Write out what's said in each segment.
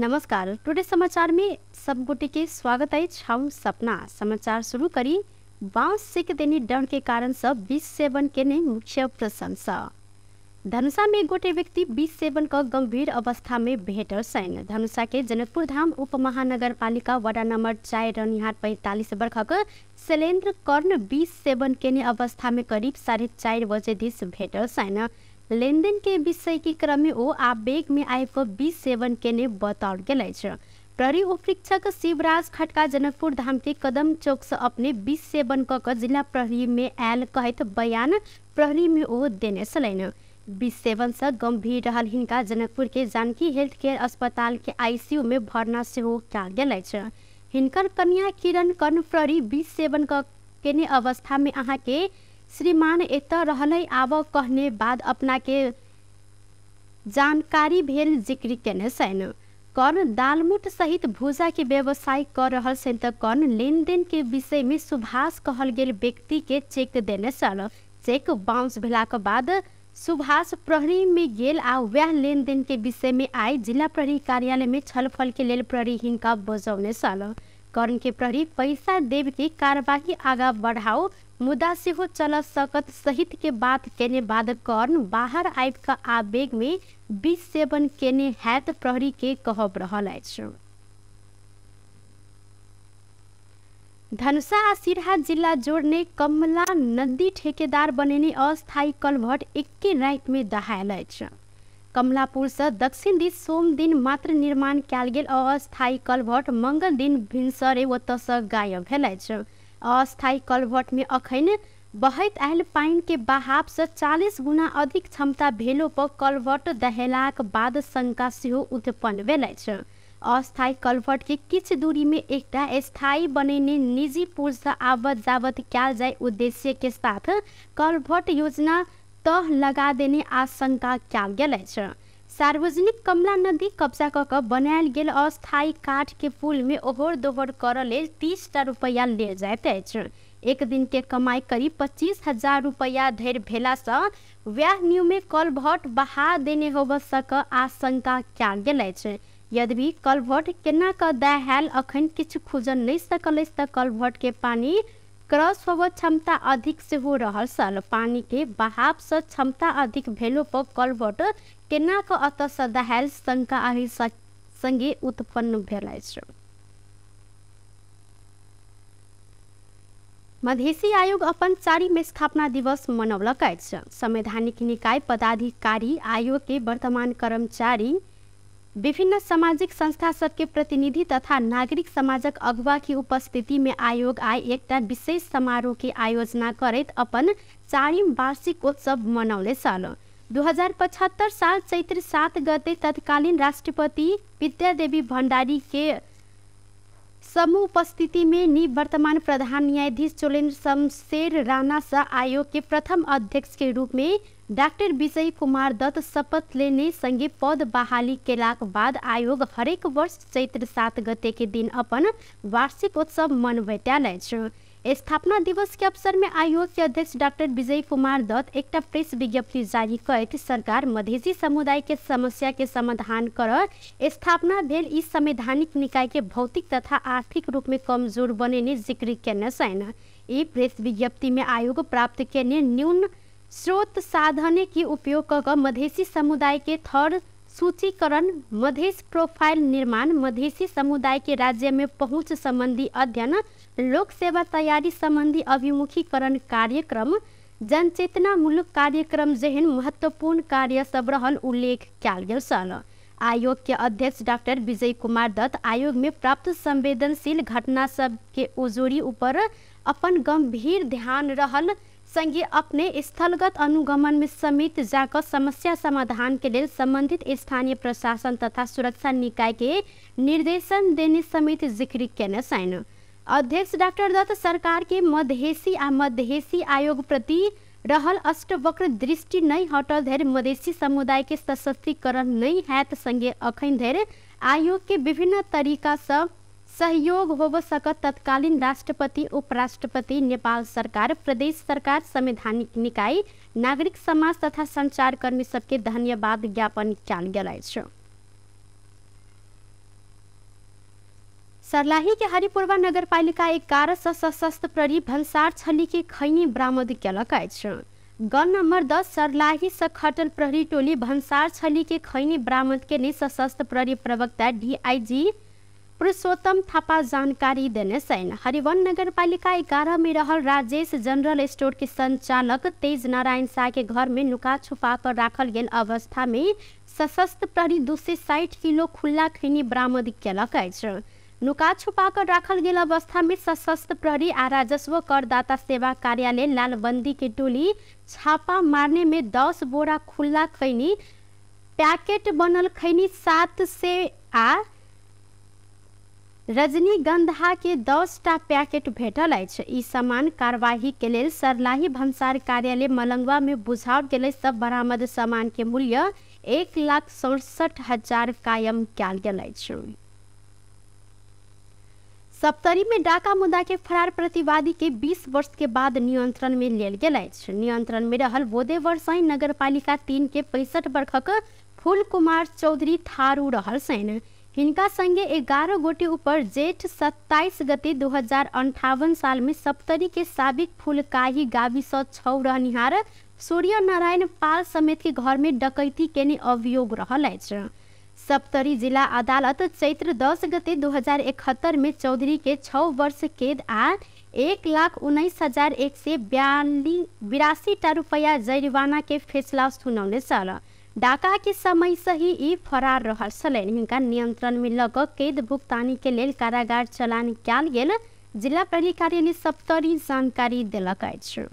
नमस्कार, टुडे समाचार में सब गोटे के स्वागत अछि। हम सपना समाचार शुरू करी। बांस सेक देने डर के कारण से विष सेवन केने मुख्य प्रशंसा। धनुषा में गोटे व्यक्ति विष सेवन क गंभीर अवस्था में भेटल छनि। धनुषा के जनकपुर धाम उप महानगरपालिका वडा नंबर 4 रहनिहार 45 वर्षक शैलेन्द्र कर्ण विष सेवन केने अवस्था में करीब 4:30 बजे this भेटल छनि। लेनदेन के विषय के क्रम में ओ आवेग में आबि कऽ विष सेवन केने बताओल गेल अछि। प्रहरी उपरीक्षक शिवराज खटका जनकपुर धाम के कदम चौक से अपने विष सेवन कऽ कऽ जिला प्रहरी में आयल कहैत बयान प्रहरी में ओ देने छलनि। विष सेवन से गंभीर रहल हिनका जनकपुर के जानकी हेल्थ केयर अस्पताल के आईसीयू में भर्ना सेहो कयल गेल अछि। हिनकर कन्या किरण कर्ण प्रहरी विष सेवन कऽ केने अवस्था में अहाँ के श्रीमान एतऽ रहलै आब कहने बाद अपना के जानकारी भेल जिक्र केने छनि। कर्ण दालमुट सहित भूजा के व्यवसाय कर रहल छनि तऽ कर्ण लेनदेन के विषय में सुभाष कहल गेल व्यक्ति के चेक देने छल। चेक बाउंस भेलाक बाद सुभाष प्रहरी में गेल आ वएह लेनदेन के विषय में आइ जिला प्रहरी कार्यालय में छलफल के लेल प्रहरी हिनका बजौने छल। कर्ण के प्रहरी पैसा देव के कार्यवाही आगा बढ़ाओ मुदा सेहो चल सकत सहित के बात केने बाद कर्ण बाहर आबि कऽ आवेग में विष सेवन केने हैत प्रहरी के कहब रहल अछि। धनुषा आ सिरहा जिला जोड़ने कमला नदी ठेकेदार बनेने अस्थायी कलभट एके राति में दहायल अछि। कमला पुल से दक्षिण दिस सोम दिन मात्र निर्माण कयल गेल अस्थायी कलभट मंगल दिन भिनसरे ओतऽ से गायब भेल अछि। अस्थायी कलभट में अखन बहैत आयल पानि के बहाव से 40 गुना अधिक क्षमता भेलो पर कलभट दहेलाक बाद शंका सेहो उत्पन्न भेल अछि। अस्थायी कलभट के किछु दूरी में एकटा स्थायी बनेने निजी पुल से आवत जावत कयल जाय उद्देश्य के साथ कलभट योजना तह लगा देने आशंका कयल गेल अछि। सार्वजनिक कमला नदी कब्जा कऽ कऽ बनायल गेल अस्थायी काठ के पुल में ओहोर दोहोर करऽ लेल 30टा रुपैआ लेल जाइत अछि। एक दिन के कमाई करीब 25,000 रुपैआ धरि भेला सँ वएह न्यू में कलभट बहा देने होबऽ सक आशंका कयल गेल अछि। यद्यपि कलभट केना कऽ दहायल अखन किछु खुजल नहि सकल अछि तऽ कलभट के पानी क्रॉस होबऽ क्षमता अधिक सेहो रहल छल। पानी के बहाव से क्षमता अधिक भेलो पर कलभट केना कऽ अतऽ से दहायल शंका एहि संगे उत्पन्न भेल अछि। मधेसी आयोग अपन 4वीं स्थापना दिवस मनौलक अछि। संवैधानिक निकाय पदाधिकारी आयोग के वर्तमान कर्मचारी, विभिन्न सामाजिक संस्था सबके प्रतिनिधि तथा नागरिक समाजक अगुवा की उपस्थिति में आयोग आइ एकटा विशेष समारोह के आयोजना करैत अपन 4वीं वार्षिक उत्सव मनौले छल। 2075 साल चैत्र 7 गते तत्कालीन राष्ट्रपति विद्यादेवी भण्डारी के समूह उपस्थिति में निवर्तमान प्रधान न्यायाधीश चोलेन्द्र शमशेर राणा से आयोग के प्रथम अध्यक्ष के रूप में डाक्टर विजय कुमार दत्त शपथ लेने संगे पद बहाली केलाक बाद आयोग हरेक वर्ष चैत्र 7 गते के दिन अपन वार्षिक उत्सव मनबैत आयल अछि। स्थापना दिवस के अवसर में आयोग के अध्यक्ष डाक्टर विजय कुमार दत्त एकटा प्रेस विज्ञप्ति जारी करैत सरकार मधेसी समुदाय के समस्या के समाधान कर स्थापना भेल ई संवैधानिक निकाय के भौतिक तथा आर्थिक रूप में कमजोर बनेने जिक्र केने छनि। ई प्रेस विज्ञप्ति में आयोग प्राप्त केने न्यून स्रोत साधने के उपयोग कऽ कऽ मधेसी समुदाय के थर सूचीकरण, मधेस प्रोफाइल निर्माण, मधेसी समुदाय के राज्य में पहुँच संबंधी अध्ययन, लोक सेवा तैयारी संबंधी अभिमुखीकरण कार्यक्रम, जनचेतनामूलक कार्यक्रम जेहन महत्वपूर्ण कार्य सब रहल उल्लेख कयल गेल छल। आयोग के अध्यक्ष डाक्टर विजय कुमार दत्त आयोग में प्राप्त संवेदनशील घटना सब के उजोरी ऊपर अपन गंभीर ध्यान रहल संगे अपने स्थलगत अनुगमन में समेत जाकर समस्या समाधान के लेल संबंधित स्थानीय प्रशासन तथा सुरक्षा निकाय के निर्देशन देने समेत जिक्र केने छनि। अध्यक्ष डाक्टर दत्त सरकार के मधेसी आ मधेसी आयोग प्रति रहल अष्टवक्र दृष्टि नहीं हटल धरि मधेसी समुदाय के सशक्तिकरण नहीं हैत संगे अखन धरि आयोग के विभिन्न तरीका से सहयोग होब सकत तत्कालीन राष्ट्रपति, उपराष्ट्रपति, नेपाल सरकार, प्रदेश सरकार, संवैधानिक निकाय, नागरिक समाज तथा संचारकर्मी सबके धन्यवाद ज्ञापन कयल गेल अछि। सर्लाही के हरिपुरवा नगरपालिका 11 सँ सशस्त्र प्रहरी भन्सार छली के खैनी बरामद केलक अछि। गण नंबर 10 सर्लाही से खटल प्रहरी टोली भन्सार छली के खैनी बरामद केने सशस्त्र प्रहरी प्रवक्ता डीआईजी पुरुषोत्तम थापा जानकारी देने छन्। हरिवन नगरपालिका 11 में रहल राजेश जनरल स्टोर के संचालक तेज नारायण शाह के घर में नुका छुपा कर राखल गेल अवस्था में सशस्त्र प्रहरी 260 किलो खुल्ला खैनी बरामद केलक अछि। नुका छुपा कर राखल गेल अवस्था में सशस्त्र प्रहरी आ राजस्व करदाता सेवा कार्यालय लालबंदी के टोली छापा मारने में 10 बोरा खुल्ला खैनी पैकेट बनल खैनी 700 आ रजनीगंधा के 10 टा पैकेट भेटल अछि। ई सामान कार्यवाही के लेल सर्लाही भन्सार कार्यालय मलंगवा में बुझाओल गेल। सब बरामद सामान के मूल्य 1,67,000 कायम कयल गेल अछि। सप्तरी में डाका मुद्दा के फरार प्रतिवादी के 20 वर्ष के बाद नियंत्रण में लेल गेल अछि। नियंत्रण में रहल बोदे वर्षाई नगरपालिका 3 के 65 वर्षक फूल कुमार चौधरी थारू रहल छनि। हिनका संगे 11 गोटे ऊपर जेठ 27 गते 2058 साल में सप्तरी के साबिक फुलकाही गाविस 6 रहनिहार सूर्य नारायण पाल समेत के घर में डकैती केने अभियोग रहल अछि। सप्तरी जिला अदालत चैत्र 10 गते 2071 में चौधरी के 6 वर्ष कैद आ 1,19,182 टा रुपया जरिवाना के फैसला सुनौने छल। डाका के समय से ही ई फरार रहल छलनि। हिनका नियंत्रण में लऽ कऽ कैद भुगतानी के लेल कारागार चलान कयल गेल जिला प्रहरी कार्यालय सप्तरी जानकारी देलक अछि।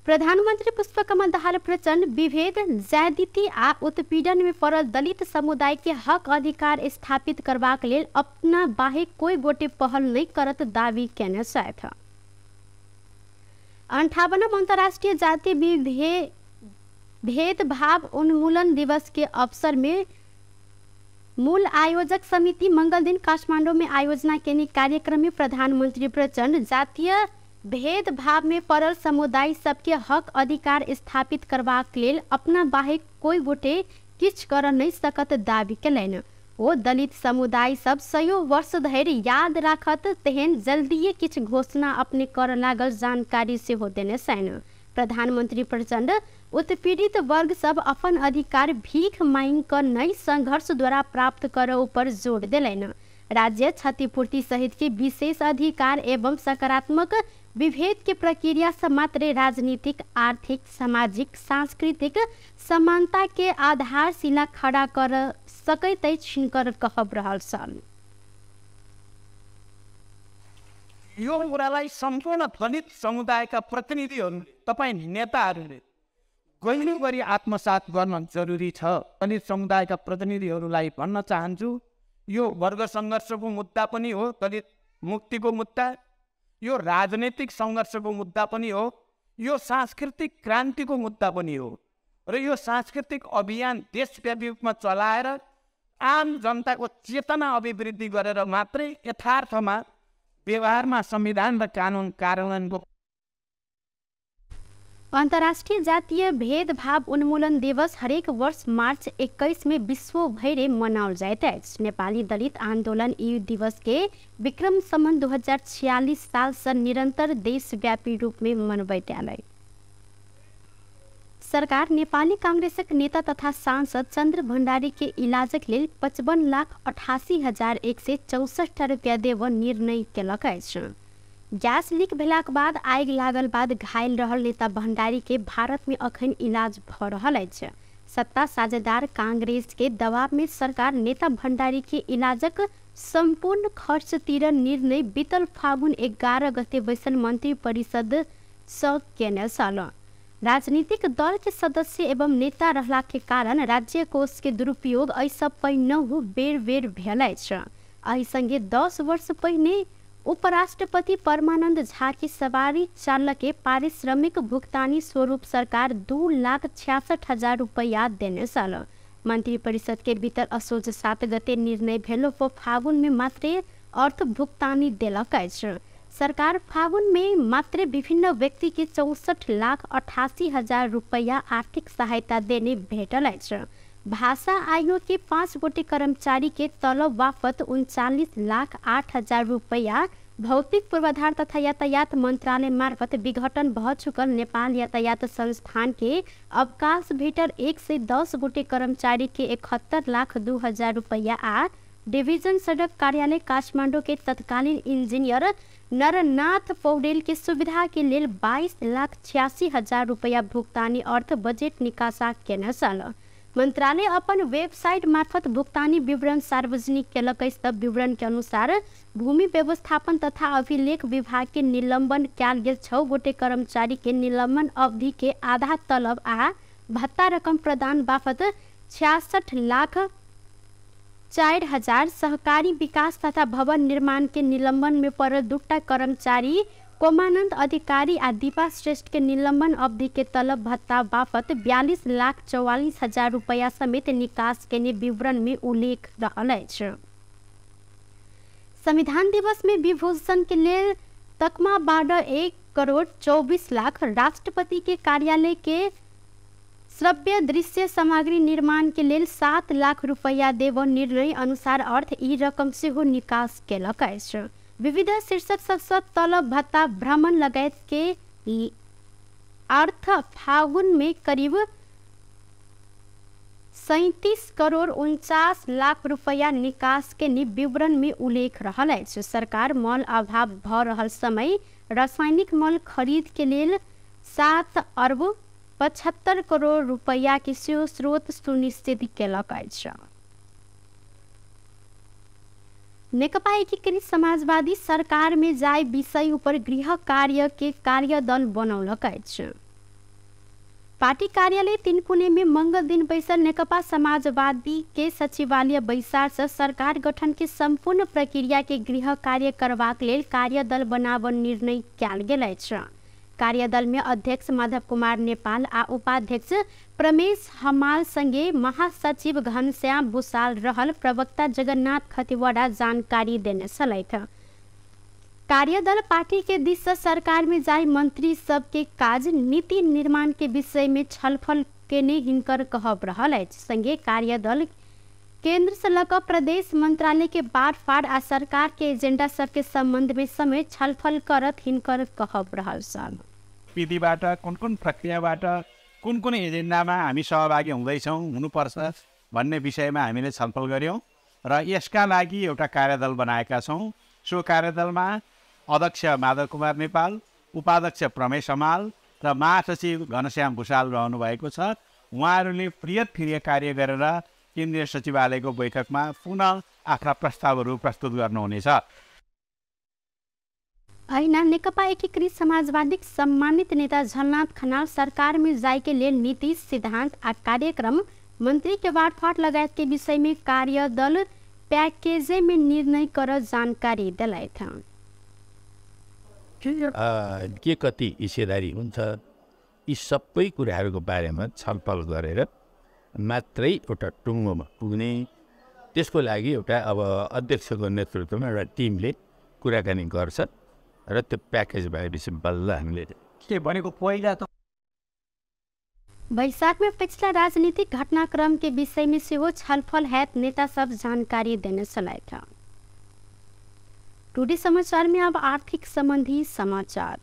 प्रधानमंत्री पुष्पकमल दाहाल प्रचण्ड विभेद, ज्यादती आ उत्पीड़न में पड़ल दलित समुदाय के हक अधिकार स्थापित करबाक लेल अपना बाहेक कोई गोटे पहल नहीं करत दावी केने छथि। 58वां अंतर्राष्ट्रीय जाति भेदभाव उन्मूलन दिवस के अवसर में मूल आयोजक समिति मंगल दिन काठमांडू में आयोजना केने कार्यक्रम में प्रधानमंत्री प्रचण्ड जातीय भेदभाव में पड़ल समुदाय सबके हक अधिकार स्थापित करबाक लेल अपना बाहेक कोई गोटे किछु कर नहीं सकत दावी केलनि। ओ दलित समुदाय सब सयो वर्ष धरि याद राखत तेहन जल्दिए किछु घोषणा अपने कर लागल जानकारी सेहो देने छनि। प्रधानमंत्री प्रचण्ड उत्पीड़ित वर्ग सब अपन अधिकार भीख मांगि कऽ नहि संघर्ष द्वारा प्राप्त करऽ ऊपर जोर देलनि। राज्य क्षतिपूर्ति सहित के विशेष अधिकार एवं सकारात्मक विभेद के प्रक्रिया से मात्र राजनीतिक, आर्थिक, सामाजिक, सांस्कृतिक समानता के आधारशिला खड़ा कर सकैत अछि हिनकर कहब रहल छल। यो कुरालाई सम्पूर्ण दलित समुदायका प्रतिनिधिहरूले, तपाईँ नेताहरूले गहिरो गरी आत्मसात गर्न जरुरी छ। दलित समुदायका प्रतिनिधिहरूलाई भन्न चाहन्छु, यो वर्ग सङ्घर्षको मुद्दा पनि हो, दलित मुक्तिको मुद्दा, यो राजनीतिक सङ्घर्षको मुद्दा पनि हो, यो सांस्कृतिक क्रान्तिको मुद्दा पनि हो र यो सांस्कृतिक अभियान देशव्यापी रूपमा चलाएर आम जनताको चेतना अभिवृद्धि गरेर मात्रै यथार्थमा व्यवहारमा संविधान र कानुन कार्यान्वयनको। अन्तर्राष्ट्रिय जातीय भेदभाव उन्मूलन दिवस हरेक वर्ष मार्च 21 में विश्वभरि मनाओल जाइत अछि। नेपाली दलित आन्दोलन ई दिवस के विक्रम सम्वत 2046 साल से निरंतर देशव्यापी रूप में मनबैत आयल। सरकार नेपाली कांग्रेसक नेता तथा सांसद चन्द्र भण्डारी के इलाजक लेल 55,88,164 रुपया देब निर्णय केलक अछि। गैस लीक भेलाक बाद आगि लागल बाद घायल रहल नेता भण्डारी के भारत में अखन इलाज भ रहल अछि। सत्ता साझेदार कांग्रेस के दबाव में सरकार नेता भण्डारी के इलाजक सम्पूर्ण खर्च तिर निर्णय बीतल फागुन 11 गते बैसल मंत्री परिषद सँ केने छल। राजनीतिक दल के सदस्य एवं नेता रहला के कारण राज्य कोष के दुरुपयोग एहिसँ पहिनहु बेर बेर भेल अछि। एहि संगे 10 वर्ष पहिने उपराष्ट्रपति परमानंद झा के सवारी चालक के पारिश्रमिक भुगतानी स्वरूप सरकार 2,66,000 रुपया देने छल। मंत्री परिषद के बीतल असोज 7 गते निर्णय भेलो पर फागुन में मात्रे अर्थ भुगतानी देलक अछि। सरकार फागुन में मात्र विभिन्न व्यक्ति के 64,88,000 रुपया आर्थिक सहायता देने भेटल अछि। भाषा आयोग के 5 गोटे कर्मचारी के तलब बापत 39,08,000 रुपैयाँ भौतिक पूर्वाधार तथा यातायात मंत्रालय मार्फत विघटन भ चुकल नेपाल यातायात संस्थान के अवकाश भेटल 110 गोटे कर्मचारी के 71,02,000 रुपैयाँ आ डिभिजन सड़क कार्यालय काठमाडौँ के तत्कालीन इंजीनियर नरनाथ पौडेल के सुविधा के लेल 22,86,000 रुपैयाँ भुक्तानी अर्थ बजेट निकासा केने छल। मंत्रालय अपन वेबसाइट मार्फत भुक्तानी विवरण सार्वजनिक केलक अछि। त विवरण के अनुसार भूमि व्यवस्थापन तथा अभिलेख विभाग के निलंबन कयल गेल 6 गोटे कर्मचारी के निलंबन अवधि के आधा तलब आ भत्ता रकम प्रदान बापत 66,04,000, सहकारी विकास तथा भवन निर्माण के निलंबन में पड़ल 2 कर्मचारी कोमानंद अधिकारी आ दीपा श्रेष्ठ के निलंबन अवधि के तलब भत्ता बापत 42,44,000 रुपैयाँ समेत निकास केने विवरण में उल्लेख रहल अछि। संविधान दिवस में विभूषण के लेल तकमा 1,24,00,000, राष्ट्रपति के कार्यालय के श्रव्य दृश्य सामग्री निर्माण के लेल 7 लाख रुपैयाँ देव निर्णय अनुसार अर्थ ई रकम सेहो निकास केलक अछि। विविध शीर्षक सबसँ तलब भत्ता भ्रमण लगायत के अर्थ फागुन में करीब 37,49,00,000 रुपैयाँ निकास के विवरण में उल्लेख रहल अछि। सरकार मल अभाव भ रहल समय रासायनिक मल खरीद के लेल 7,75,00,00,000 रुपैयाँ के सेहो स्रोत सुनिश्चित केलक अछि। नेकपा एकीकृत समाजवादी सरकार में जाय विषय ऊपर गृह कार्य के कार्यदल बनौलक अछि। पार्टी कार्यालय तिनकुने में मंगल दिन बैसल नेकपा समाजवादी के सचिवालय बैसार से सरकार गठन के संपूर्ण प्रक्रिया के गृह कार्य करबाक लेल कार्यदल बनाबऽ निर्णय कयल गेल अछि। कार्यदल में अध्यक्ष माधव कुमार नेपाल आ उपाध्यक्ष प्रमेश हमाल संगे महासचिव घनश्याम भूषाल रहल प्रवक्ता जगन्नाथ खतिवड़ा जानकारी देने छलथि। कार्यदल पार्टी के दिस से सरकार में जाय मंत्री सबके काज नीति निर्माण के विषय में छलफल केने हिनकर कहब रहल अछि। संगे कार्यदल केंद्र से लऽ कऽ प्रदेश मंत्रालय के बाटफाट आ सरकार के एजेंडा सबके संबंध में समेत छलफल करत हिनकर कहब रहल छल। विधिबाट कुन कुन प्रक्रियाबाट कुन कुन एजेन्डामा हामी सहभागी हुँदैछौँ हुनुपर्छ भन्ने विषयमा हामीले छलफल गऱ्यौँ र यसका लागि एउटा कार्यदल बनाएका छौँ। सो कार्यदलमा अध्यक्ष माधव कुमार नेपाल, उपाध्यक्ष प्रमेश हमाल र महासचिव घनश्याम भूषाल रहनुभएको छ। उहाँहरूले प्रियत कार्य गरेर केन्द्रीय सचिवालयको बैठकमा पुनः आफ्ना प्रस्तावहरू प्रस्तुत गर्नुहुनेछ। ऐना नेकपा एकीकृत समाजवादी सम्मानित नेता झलनाथ खनाल सरकार में जाय के लेल नीति सिद्धांत आ कार्यक्रम मंत्री के बाटफाट लगायत के विषय में कार्यदल पैकेजे में निर्णय कर जानकारी दिलथि। के कति हिस्सेदारी हुन्छ यी सबै कुराहरूको बारेमा छलफल गरेर मात्रै एउटा टुङ्गोमा पुग्ने, त्यसको लागि एउटा अब अध्यक्षको नेतृत्वमा एउटा टिमले कुराकानी गर्छ र त्यो प्याकेज भएपछि बल्ल हामीले के भनेको पहिला त बैसाख में पिछला राजनीतिक घटनाक्रम के विषय में सेहो छलफल हैत नेता सब जानकारी देने छलथि। टुडे समाचार में अब आर्थिक संबंधी समाचार।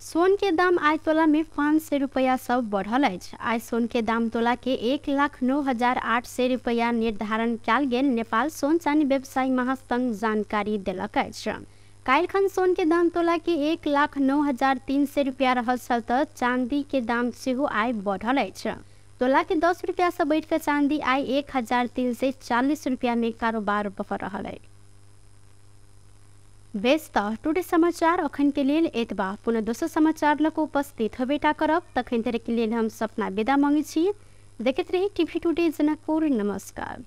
सोन के दाम आइ तोला में 500 रुपया सब बढ़ल अछि। आइ सोन के दाम तोला के 1,09,800 रुपया निर्धारण कयल गेल नेपाल सोन चानी व्यवसायी महासंघ जानकारी देलक अछि। काल्हिखन सोन के दाम तोला के 1,09,300 रुपया रहल छल त चांदी के दाम सेहो आइ बढ़ल अछि। तोला के 10 रुपया से बढ़ि कऽ चांदी आइ 1,340 रुपया में कारोबार भऽ रहल अछि। बेस त टुडे समाचार अखन के लेल एतबा। पुनः दोसर समाचार लऽ कऽ उपस्थित होबेटा करब, तखन धरि के लेल हम सपना विदा मांगै छी। देखैत रही टीवी टुडे जनकपुर। नमस्कार।